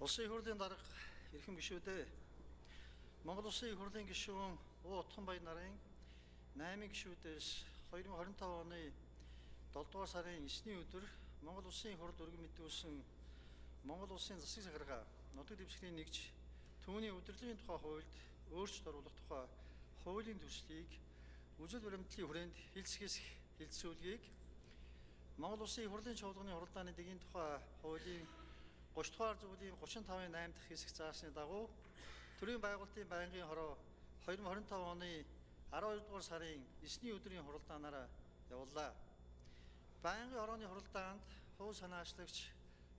Улсын их хурлын дарга, эрхэм гишүүдээ, Монгол Улсын их хурлын гишүүн Уу Утганбаяр нарын 8 гишүүдээс 2025 оны 7 дугаар сарын 9-ний өдөр Монгол Улсын их хурлд өргөн мэдүүлсэн Монгол Улсын засаг захиргаа нутаг дэвсгэрийн нэгж түүний удирдлагын тухай хуульд өөрчлөлт оруулах тухай хуулийн төслийг үзэл баримтлалын хүрээнд хэлцгээс хэлэлцүүлгийг Монгол Улсын их хурлын чуулганы хуралдааны дэгийн тухай хуулийн 30 дугаар зүйлийн 35-ын 8 дахь хэсэг заасны дагуу төрийн байгуулалтын байнгын хороо 2025 оны 12 дугаар сарын 9-ний өдрийн хуралдаанаар явууллаа. Байнгын хорооны хуралдаанд хууль санаачлагч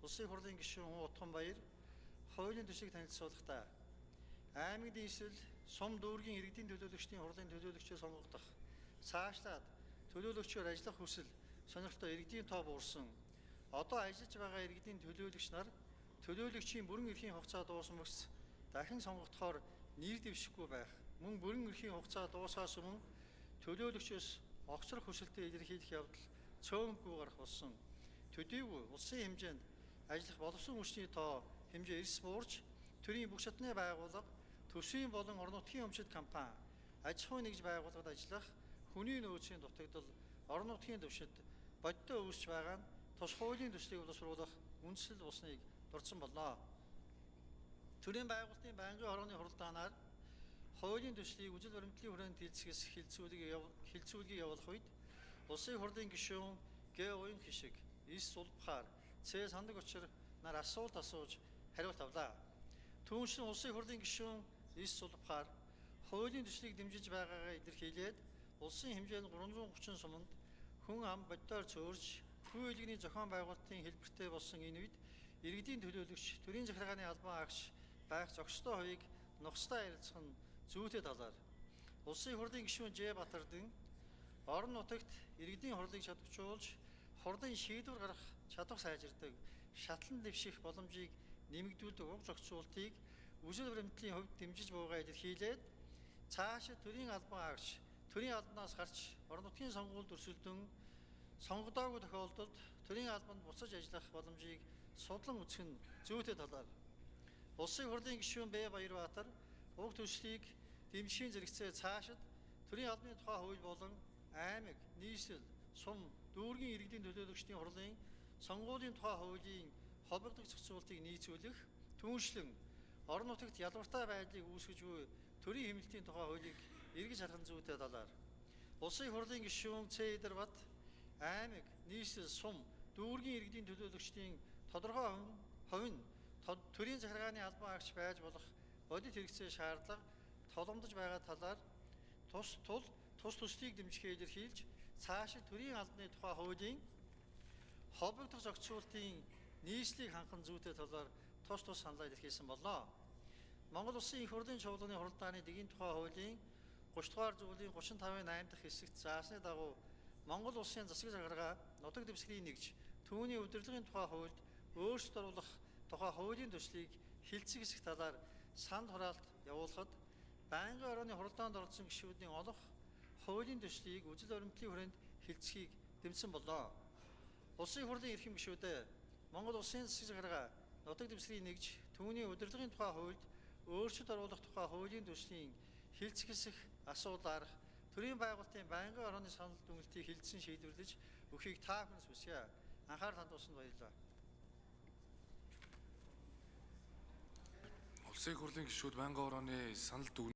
Улсын их хурлын гишүүн Уу Утганбаяр хуулийн төслийг танилцуулахдаа аймаг нийслэл сум дүүргийн иргэдийн төлөөлөгчдийн хурлын төлөөлөгчөөр сонгогдох, цаашлаад төлөөлөгчөөр ажиллах хүсэл сонирхолтой иргэдийн тоо буурсан. Одоо ажиллаж байгаа иргэдийн төлөөлөгч нар төлөөлөгчийн бүрэн эрхийн хугацаа дууссан мөч дахин сонгогдохоор нэр дэвшихгүй байх. Мөн бүрэн эрхийн хугацаа дуусахаас өмнө төлөөлөгчөөс огцрох хүсэлтээ илэрхийлэх явдал цөөнгүй гарах болсон. Төдийгүй улсын хэмжээнд ажиллах боловсон хүчний тоо хэмжээ эрс буурч, төрийн бүх шатны байгууллага, төсвийн болон орон нутгийн өмчит компани, аж ахуйн нэгж байгууллагад ажиллах хүний нөөцийн дутагдал орон нутгийн түвшинд бодиттой үүсч байгаа нь тус хуулийн төслийг боловсруулах үндслэл болсныг дурдсан болно. Төрийн байгуулалтын байнгын хорооны хуралдаанаар хуулийн төслийг үзэл баримтлалын хүрээнд хэлцгээс хэлэлцүүлгийг явуулах үед Улсын хурлын гишүүн Г. Уян хишиг, Эс Сулбахаар, Ц. Сандаг учир нар асуулт асууж хариулт авлаа. Түүнчлэн Улсын хурлын гишүүн Эс Сулбахаар хуулийн төслийг дэмжиж байгаагаа илэрхийлээд улсын хэмжээнд 330 суманд хүн ам боддоор цөөрч хүү элгэний зохион байгуулалтын хэлбэртэй болсон энэ үед иргэдийн төлөөлөгч төрийн захиргааны албан агч байх зохистой хувийг нухацтай ярилцах нь зүйтэй талаар Улсын хурлын гишүүн Ж. Батардын орон нутагт иргэдийн хурлыг чадваржуулж хурлын шийдвэр гаргах чадвар сайжирдаг, шатлан дэвших боломжийг нэмэгдүүлдэг уг зохицуултыг үзэл баримтлалын хувьд дэмжиж буйгаа илэрхийлээд цаашид төрийн албан агч төрийн албанаас гарч орон нутгийн сонгуульд өрсөлдөн сонгодоогүй тохиолдолд төрийн албанд буцаж ажиллах боломжийг судлан үзэх нь зүйтэй талаар Улсын хурлын гишүүн Б. Баярбаатар уг төслийг дэмжихийн зэрэгцээ цаашид төрийн албаны тухай хууль болон аймаг, нийслэл, сум, дүүргийн иргэдийн төлөөлөгчдийн хурлын сонгуулийн тухай хуулийн холбогдох зохицуултыг нийцүүлэх, түүнчлэн орон нутагт ялвартай байдлыг үүсгэж буй төрийн хэмнэлтийн тухай хуулийг эргэж харах нь зүйтэй талаар Улсын хурлын гишүүн Ц. Идэрбат аймаг, нийслэл, сум, дүүргийн иргэдийн төлөөлөгчдийн тодорхой хувь нь төрийн захиргааны албан агч байж болох бодит хэрэгцээ шаардлага толомдож байгаа талаар тус тул тус төслийг дэмжихээ илэрхийлж цаашид төрийн албаны тухай хуулийн холбогдох зохицуултын нийслэлийг хангах нь зүйтэй талаар тус тус саналаа илэрхийлсэн болно. Монгол Улсын их хурлын чуулганы хуралдааны дэгийн тухай хуулийн 30 дугаар зүйлийн 35-ын 8 дахь хэсэгт заасны дагуу Монгол Улсын засаг захиргаа нутаг дэвсгэрийн нэгж түүний удирдлагын тухай хуульд өөрчлөлт оруулах тухай хуулийн төслийг хэлэлцэх хэсэг талаар санал хураалт явуулахад байнгын орооны хуралдаанд оролцсон гишүүдийн олох хуулийн төслийг үзэл баримтлалын хүрээнд хэлэлцэхийг дэмжсэн боллоо. Улсын хурлын эрхэм гишүүдээ, Монгол Улсын засаг захиргаа нутаг дэвсгэрийн нэгж түүний удирдлагын тухай хуульд өөрчлөлт оруулах тухай хуулийн төслийн хэлэлцэх хэсэг асуудал арах төрийн байгуулалтын байнгын орооны санал дүгнэлтийг хэлэлцэн шийдвэрлэж өгөхийг та бүхэнд хүсье. Анхаарал хандуулсанд баярлалаа. Улсын хурлын гишүүд байнгын орооны санал дүгнэлт